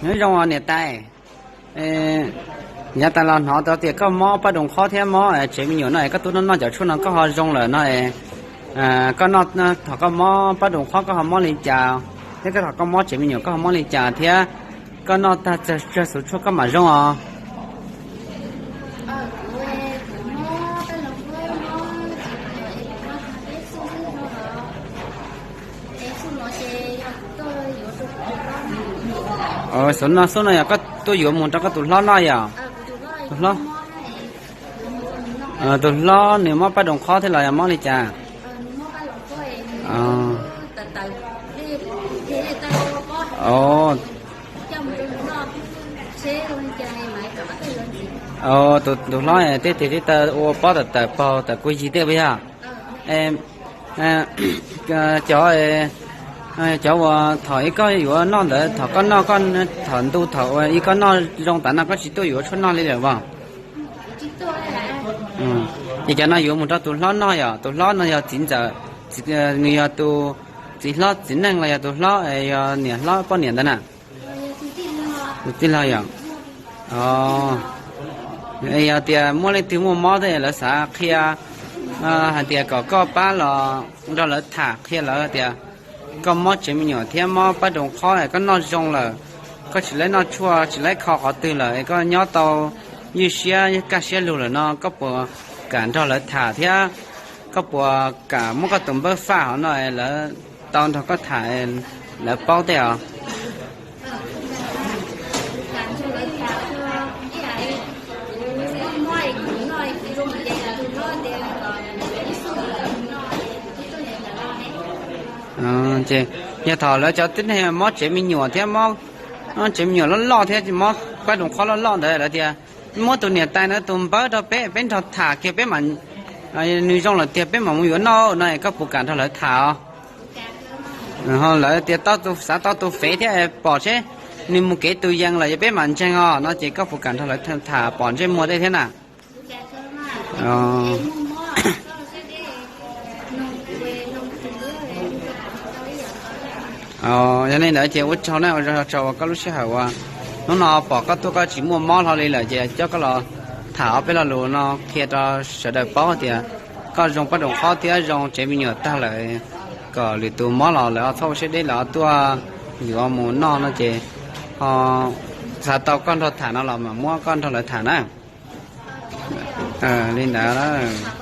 Nyob zoo niam tais, yav tas los hnov tau tias koj mob paj doos qhob thiab mob tsev me nyuam no es koj tuaj noj noj cov tshuaj no koj ho zoo lawm no es, koj noj thaum koj mob paj doos qhob koj ho mob li cas, thiab koj thaum koj mob tsev me nyuam koj ho mob li cas thiab koj noj tag tsawg xuv tshuaj koj mam zoo os? Xuv no xub no yog koj tuaj yuav mus rau koj tus hlob noj yom? Tus hlob, tus hlob nws mob paj doos qhob thiab los yog mob li cas? Tus hlob tej tig tib taw ua pob tawm tawm paug tawm kuj yig tej puas yog? Cov, cov uas thaum ib koj yuav noj ntawd thaum koj noj koj, thaum ntu thaum ib koj noj zoo tas no koj tsis tuaj yuav tshuaj noj li lawm as? Ces cov no yuav mus rau tus hlob noj yom? Tus hlob no yog txiv ntxawm, nws yog tus txiv hlob txiv neej los yog tus hlob, yog niam hlob poj niam ntawd na? Tus tij laug yom? Yog tias muaj leej twg muaj mob thiab lawv xav qhia hais tias kom koj pab los nrog lawv tham qhia lawv tias koj mob tsev me nyuam thiab mob paj doos qhob es koj noj zoo lawm, koj tsis laib noj tshuaj tsis laib kho qhov twg lawm es koj nyob tau ywj siab kaj siab lug lawm no koj puas kam nrog lawv tham thiab koj puas kam muab koj tus npawb faj hov no es lawv tau nrog koj tham, lawv paub tej os? Ces yog thaum lawv cov tib neeg mob tsev me nyuam thiab mob tsev me nyuam loj loj thiab mob paj doos qhob loj loj ntawd lawv tias muab tus niam tais no tus npawb rau peb, peb nrog tham kiag peb mam, nws zoo lawm tiag peb mam mus yuav noj no es koj puas kam nrog lawv tham os? Lawv tias xav tau tus fev thiab pom seb nws mus kev tus yees lawm yog peb mam ntseeg os no ces koj puas kam nrog lawv tham pom ntsej muag tej thiab na? Yog li ntawd ces ua tsaug na, ua tsaug uas koj lub sij hawm uas hnub no pom koj tuaj koj tsis muaj mob hlo li lawm ces coj koj los tham ob peb lo lus no qhia rau sawv daws paub tias koj zoo paj doos qhob thiab zoo tsev me nyuam tag lawm, kom lwm tus mob los lawv txhob ua siab deb lawv tuaj yuav mus noj no ces ho xav tau koj nrog tham no los mam muab koj nrog lawv tham na. Li ntawd.